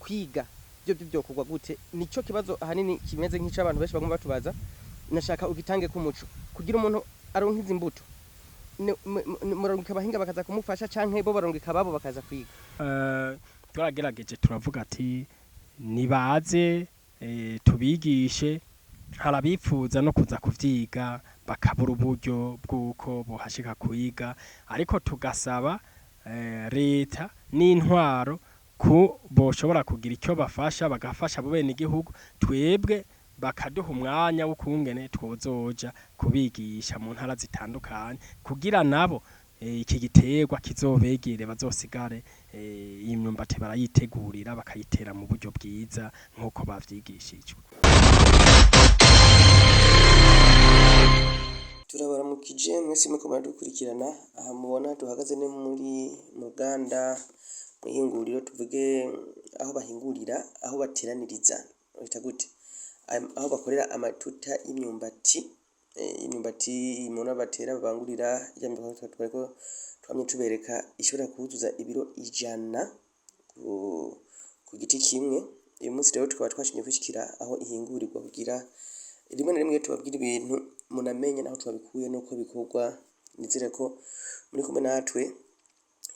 Kwiga byo byokorwa gute? Nico kibazo ahanini kimeze nk'ico abantu benshi bagomba batubaza. Nashaka ugitange k'umuco kugira umuntu aronke izi mbuto. Murarungika abahinga bakaza kumufasha, canke bo barungika ababo bakaza kwiga? Twaragerageje turavuga ati nibaze tubigishe. Hari abifuza no kuza kuvyiga bakabura uburyo bw'uko bohashika kwiga, ariko tugasaba leta n'intwaro ko boshobora kugira icyo bafasha, bagafasha abo bene igihugu, twebwe bakaduha umwanya w'ukungene twozoja kubigisha mu ntara zitandukanye, kugira nabo iki giterwa kizobegere, bazosigare iyi myumbati barayitegurira, bakayitera mu buryo bwiza nk'uko bavyigishijwe. Turabaramukije mwese muriko muradukurikirana. Aha mubona duhagaze ni muri muganda, mw'ihinguriro, tuvuge aho bahingurira, aho bateraniriza, bita gute, aho bakorera amatuta y'imyumbati. Imyumbati mubona batera, babangurira ya myumbati twariko twamye tubereka ishobora kuzuza ibiro 100 ku giti kimwe. Uyu munsi rero tukaba twashimye kwishikira aho ihingurirwa, kugira rimwe na rimwe iyo tubabwira ibintu munamenye naho twabikuye nuko bikorwa. Nizere ko muri kumwe natwe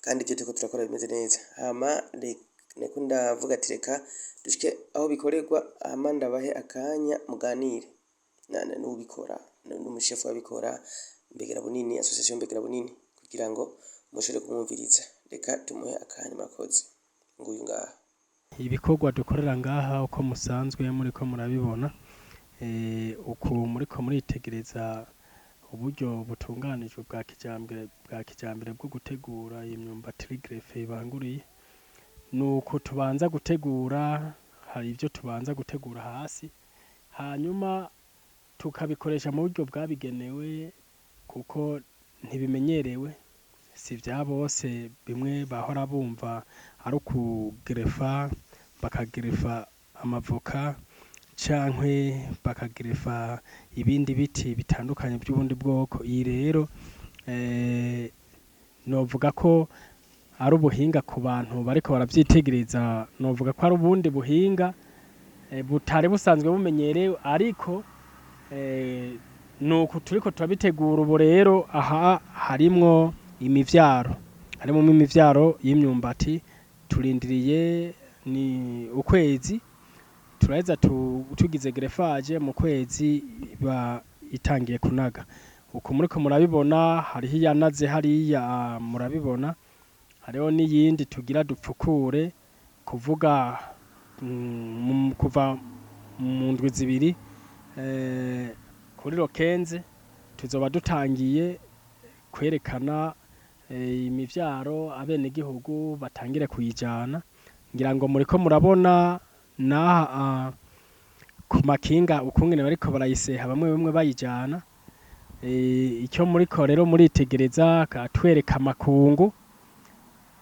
kandi ivyo turiko turakora bimeze neza. Hama niko ndavuga ati reka dushike aho bikorerwa, hama ndabahe akanya muganire n'uwubikora, n'umushefu wabikora, Mbegera Bunini, association Mbegera Bunini, kugira ngo mushobore kumwumviriza. Reka tumuhe akanya. Murakoze. Nguyu ngaha. Ibikorwa dukorera ngaha, uko musanzwe muriko murabibona, uku muriko muritegereza uburyo butunganijwe bwa kijambere bwo gutegura iyi myumbati iri greffée ibanguriye, nuko tubanza gutegura. Hari ivyo tubanza gutegura hasi, hanyuma tukabikoresha mu buryo bwabigenewe, kuko ntibimenyerewe, si vya bose. Bimwe bahora bumva ari ukugerefa, bakagerefa amavoka cankwe bakagerefa ibindi biti bitandukanye by'ubundi bwoko. Iyi rero novuga ko ari ubuhinga ku bantu bariko baravyitegereza, novuga ko ari ubundi buhinga butari busanzwe bumenyerewe, ariko nuku turiko turabitegura ubu. Rero aha harimwo imivyaro, harimwo imivyaro y'imyumbati. Turindiriye ni ukwezi, turaheza tugize greffage, mu kwezi iba itangiye kunaga. Uku muriko murabibona, hariho iyanaze hariya murabibona, hariho n'iyindi tugira dupfukure. Kuvuga kuva mu ndwi 2 kuri le 15 tuzoba dutangiye kwerekana imivyaro, abenegihugu batangire kuyijana. Ngira ngo muriko murabona naha ku makinga ukungene bariko barayiseha, bamwe bamwe bayijana. Icyo muriko rero muritegereza katwereka amakungu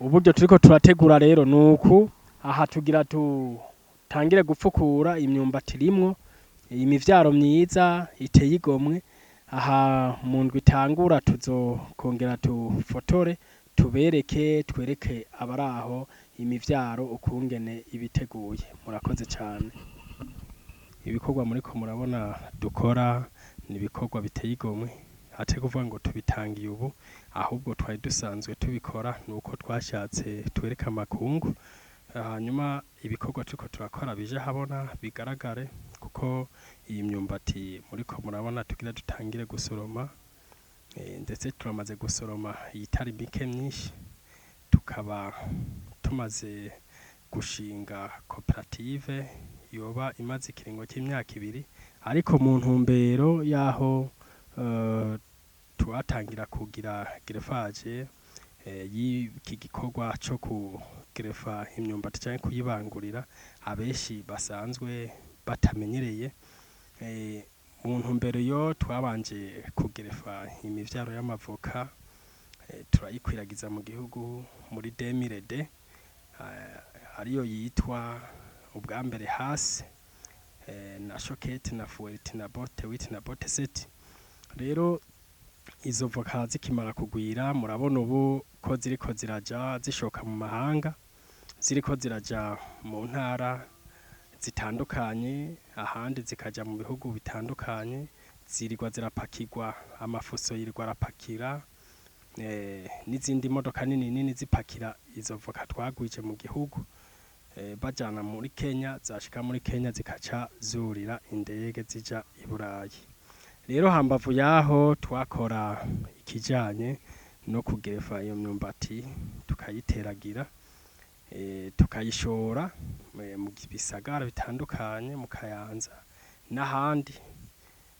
uburyo turiko turategura. Rero nuku aha tugira tutangire gupfukura imyumbati irimwo imivyaro myiza iteye igomwe. Aha mu ndwi itangura tuzokongera tufotore, tubereke, twereke abaraho imivyaro ukungene ibiteguye. Murakoze cyane. Ibikorwa muriko murabona dukora ni ibikorwa biteye igomwe, atari kuvuga ngo tubitangiye ubu, ahubwo twari dusanzwe tubikora, nuko twashatse twereke amakungu, hanyuma ibikorwa turiko turakora bije habona, bigaragare, kuko iyi myumbati muriko murabona tugira dutangire gusoroma, ndetse turamaze gusoroma iyitari mike myinshi, tukaba tumaze gushinga koperative yoba imaze ikiringo c'imyaka 2, ariko mu ntumbero yaho twatangira kugira greffage y'iki gikorwa co kugerefa imyumbati canke kuyibangurira, abenshi basanzwe batamenyereye. Mu ntumbero yo twabanje kugerefa imivyaro y'amavoka, turayikwiragiza mu gihugu muri 2002, ariyo yitwa ubwa mbere hasi na shokete na fuweriti na bote 8 na bote 7. Rero izo voka zikimara kugwira, murabona ubu ko ziriko ziraja zishoka mu mahanga. ziriko ziraja mu ntara zitandukanye, ahandi zikaja mu bihugu bitandukanye, zirirwa zirapakirwa, amafuso yirirwa arapakira, n'izindi modoka nini nini zipakira izo voka twagwije mu gihugu, bajana muri Kenya, zashika muri Kenya zikaca zurira indege zija i Burayi. Rero hambavu yaho twakora ikijanye no kugerefa iyo myumbati tukayiteragira, tukayishora mu bisagara bitandukanye mu Kayanza n'ahandi,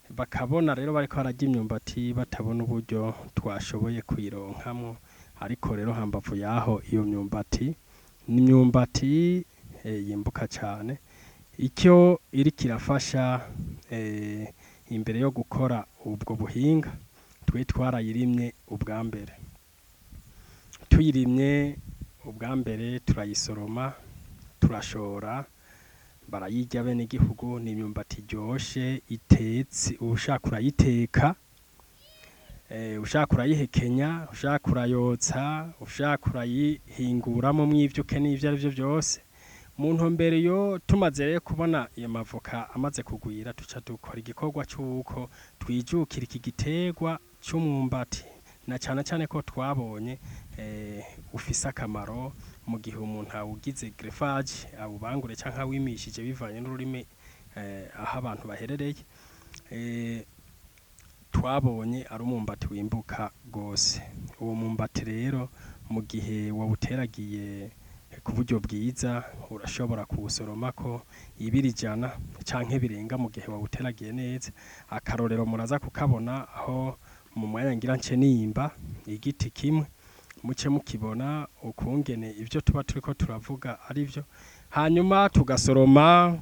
bakabona rero bariko bararya imyumbati batabona uburyo twashoboye kuyironkamwo, ariko rero hambavu yaho iyo myumbati ni imyumbati yimbuka cane, icyo iriko irafasha imbere yo gukora ubwo buhinga twe twarayirimye ubwa mbere, tuyirimye ubwa mbere turayisoroma turashora, barayirya abenegihugu, ni imyumbati iryoshe itetse, uwushaka urayiteka, ushaka urayihekenya, ushaka urayotsa, ushaka urayihinguramwo ivyo ukeneye ivyo arivyo vyose. Mu ntumbero yo tumaze rero kubona ayo mavoka amaze kugwira, duca dukora igikorwa c'uko twijukira iki giterwa c'umwumbati, na cane cane ko twabonye ufise akamaro mu gihe umuntu awugize greffage, awubangure canke awimishije bivanye n'ururimi aho abantu baherereye, twabonye ari umwumbati wimbuka gose. Uwo mwumbati rero mu gihe wawuteragiye ku buryo bwiza, urashobora kuwusoromako ibiro 100 canke birenga mu gihe wawuteragiye neza. Akarorero muraza kukabona aho mu mwanya ngira nce nimba igiti kimwe, muce mukibona ukungene ivyo tuba turiko turavuga arivyo, hanyuma tugasoroma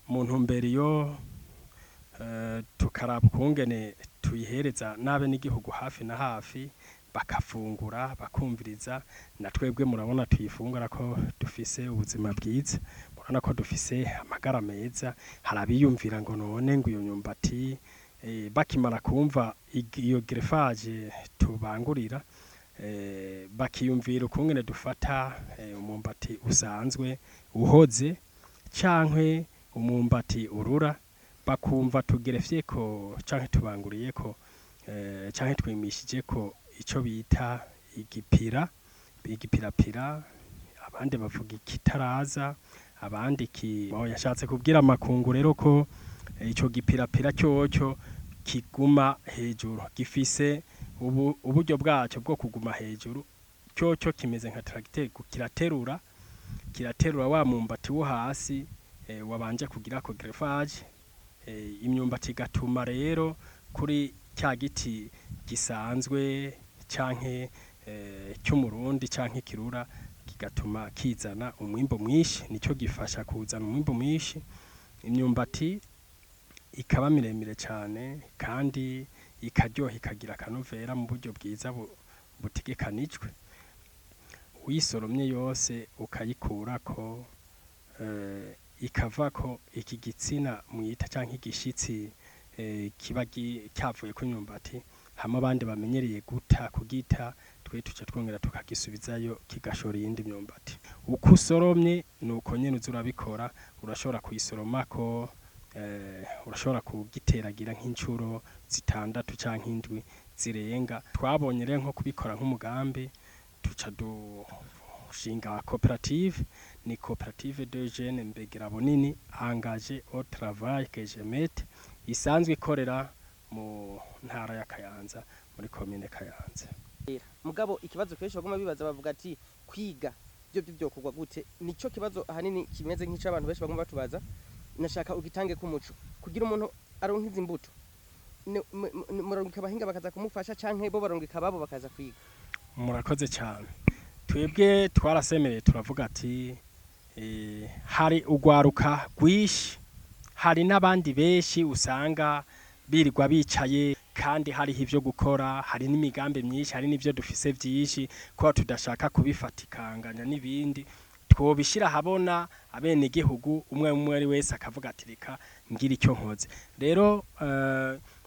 mu ntumbero yo tukaraba ukungene tuyihereza n'abenegihugu hafi na hafi, bakafungura bakumviriza, na twebwe murabona tuyifungura ko dufise ubuzima bwiza, murabona ko dufise amagara meza. Hari abiyumvira ngo none ngo iyo myumbati bakimara kumva iyo greffage tubangurira, bakiyumvira ukungene dufata umwumbati usanzwe uhoze canke umwumbati urura, bakumva tugerefyeko canke tubanguriyeko canke twimishijeko ico bita igipira, igipirapira, abandi bavuga ikitaraza, abandi iki. Yashatse kubwira amakungu rero ko ico gipirapira coco kiguma hejuru, gifise uburyo bwaco bwo kuguma hejuru, coco kimeze nka tracteur, kiraterura, kiraterura wa mwumbati wo hasi wabanje kugirako greffage, imyumbati igatuma rero kuri ca giti gisanzwe canke c'umurundi canke ikirura, kigatuma kizana umwimbu mwinshi, nico gifasha kuzana umwimbu mwinshi. Imyumbati ikaba miremire cane kandi ikaryoha, ikagira akanovera mu buryo bwiza butegekanijwe. Uyisoromye yose ukayikurako, ikavako iki gitsina mwita canke igishitsi kiba cavuyeko imyumbati, hamwe abandi bamenyereye guta kugita, twe tuca twongera tukagisubizayo kigashora iyindi myumbati. Uko usoromye nuko nyene uza urabikora, urashobora kuyisoromako, urashobora kugiteragira nk'incuro 6 canke 7 zirenga. Twabonye rero nko kubikora nk'umugambi, tuca dushinga koperative, ni koperative de jeunes Mbegera Bunini engagés au travail Kejemet, isanzwe ikorera mu ntara ya Kayanza muri komine Kayanza. Mugabo ikibazo kenshi baguma bibaza bavuga ati kwiga byo byokorwa gute, nico kibazo ahanini kimeze nk'ico abantu benshi baguma batubaza. Nashaka ugitange k'umuco kugira umuntu aronke izi mbuto, murarungika abahinga bakaza kumufasha canke bo barungika ababo bakaza kwiga? Murakoze cyane. Twebwe twarasemereye turavuga ati hari urwaruka rwinshi, hari n'abandi benshi usanga birirwa bicaye kandi hariho ivyo gukora, hari n'imigambi myinshi, hari n'ivyo dufise vyinshi, ko tudashaka kubifatikanganya n'ibindi, twobishira ahabona abenegihugu, umwe umwe ari wese akavuga ati reka ngira icyo nkoze. Rero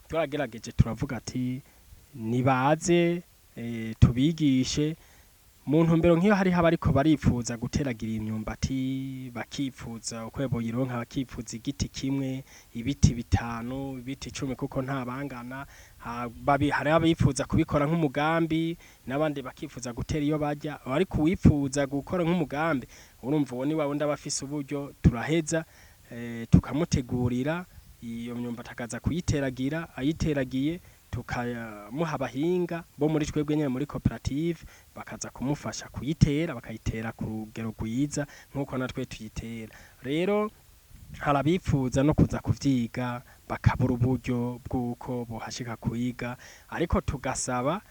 turagerageje turavuga ati nibaze tubigishe. Mu ntumbero nk'iyo hariho abariko baripfuza guteragira imyumbati, bakipfuza uko boyironka, bakipfuza igiti kimwe, ibiti 5, ibiti 10 kuko nta bangana, hariho abifuza kubikora nk'umugambi n'abandi bakifuza gutera iyo barya, ariko uwipfuza gukora nk'umugambi urumva uwo ni wawundi aba afise uburyo, turaheza tukamutegurira iyo myumbati akaza kuyiteragira, ayiteragiye tukamuha abahinga bo muri twebwe nyene muri koperative bakaza kumufasha kuyitera, bakayitera ku rugero rwiza nk'uko natwe tuyitera. Rero hari abifuza no kuza kuvyiga bakabura uburyo bw'uko bohashika kwiga, ariko tugasaba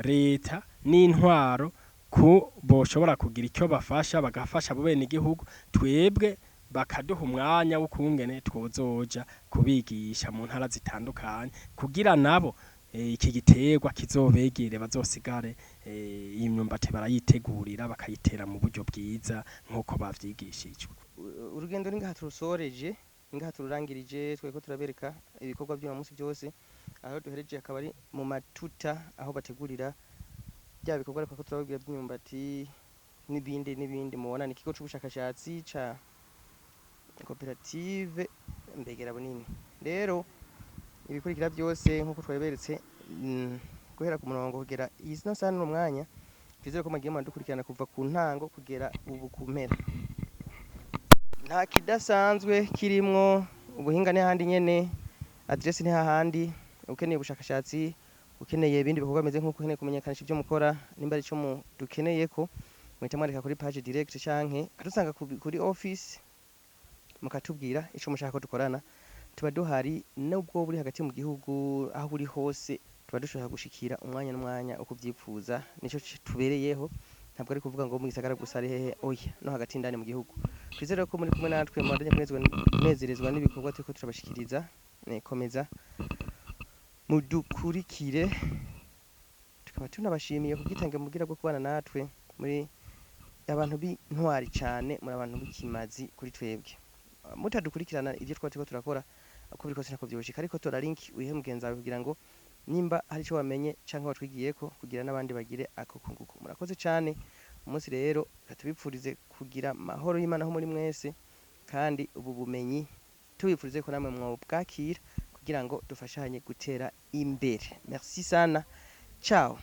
leta n'intwaro ko boshobora kugira ico bafasha, bagafasha abo benegihugu, twebwe bakaduha umwanya w'ukungene twozoja kubigisha mu ntara zitandukanye kugira nabo iki giterwa kizobegere, bazosigare iyi myumbati barayitegurira bakayitera mu buryo bwiza nk'uko bavyigishijwe. Urugendo ni ngaha turusoreje, ni ngaha tururangirije, twariko turabereka ibikorwa vy'uno munsi vyose, aho duhereje akaba ari mu matuta aho bategurira vya bikorwa ariko turababwira vy'imyumbati n'ibindi n'ibindi mubona. Ni ikigo c'ubushakashatsi ca koperative Mbegera Bunini. Rero ibikurikira vyose nk'uko twabiberetse, guhera ku murongo kugera ino saha n'uno mwanya, twizere ko mwagiye muradukurikirana kuva ku ntango kugera ubu ku mpera. Nta kidasanzwe kirimwo, ubuhinga ni hahandi nyene, aderesi ni hahandi, ukeneye ubushakashatsi, ukeneye ibindi bikorwa bimeze nk'uko ukeneye kumenyekanisha ivyo mukora, nimba ari ico dukeneyeko, muhita mwandika kuri page direct canke mukadusanga kuri office mukatubwira ico mushaka ko dukorana. Tuba duhari nubwo buri hagati mu gihugu, aho uri hose tuba dushobora gushikira umwanya n'umwanya uko uvyipfuza, nico tubereyeho. Ntabwo ari kuvuga ngo mu gisagara gusa ari hehe, oya, no hagati indani mu gihugu. Twizere ko muri kumwe natwe mubandanya kunezerezwa n'ibikorwa turiko turabashikiriza. Komeza mudukurikire, tukaba tunabashimiye ku bwitange mugira bwo kubana natwe. Muri abantu b'intwari cane, muri abantu b'ikimazi kuri twebwe. Mutadukurikirana ivyo twaba turiko turakora, uko biri kose ntako vyoshika, ariko tora link uyihe mugenzi wawe kugira ngo nimba hari ico wamenye canke watwigiyeko, kugira n'abandi bagire ako kunguko. Murakoze cane. Umunsi rero tubipfurize kugira amahoro y'Imana aho muri mwese, kandi ubu bumenyi tubipfurize ko namwe mwobwakira kugira ngo dufashanye gutera imbere. Merci sana, ciao.